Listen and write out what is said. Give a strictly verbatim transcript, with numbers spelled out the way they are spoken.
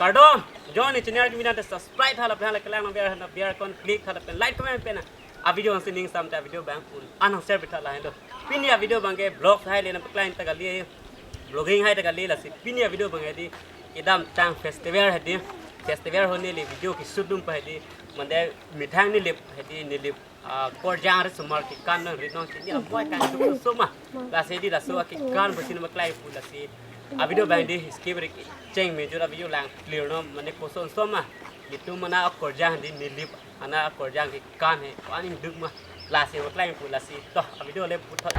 Kardom, join ne channel kimi nang te subscribe tha lapen hala kelang nang biar hana biar kon click tha lapen like comment pen a video ang sining sam te a video abang un an ang share pitha lahen do. Pini a video abang ke vlog hai le nang paklangji ta kali, vlogging hai ta kali, lasi pini a video abang hedi kedamtang festival hedi, festival ho neli video keshoot dun pa hedi, mande methang Nilip hedi, Nilip ah, korjang ri sumar kekan nang ri nang chini la moi kan duk soma. Lasi hedi laso akekan pusi nang paklangji pu lasi a video abang hedi skip ri cheng mejor a video lang clear non mane koson soma. Itum mane a korjang hedi Nilip, mane a korjang kekan he, ko-an ingduk ma. Lasi paklangji pu lasi to a video le puthot.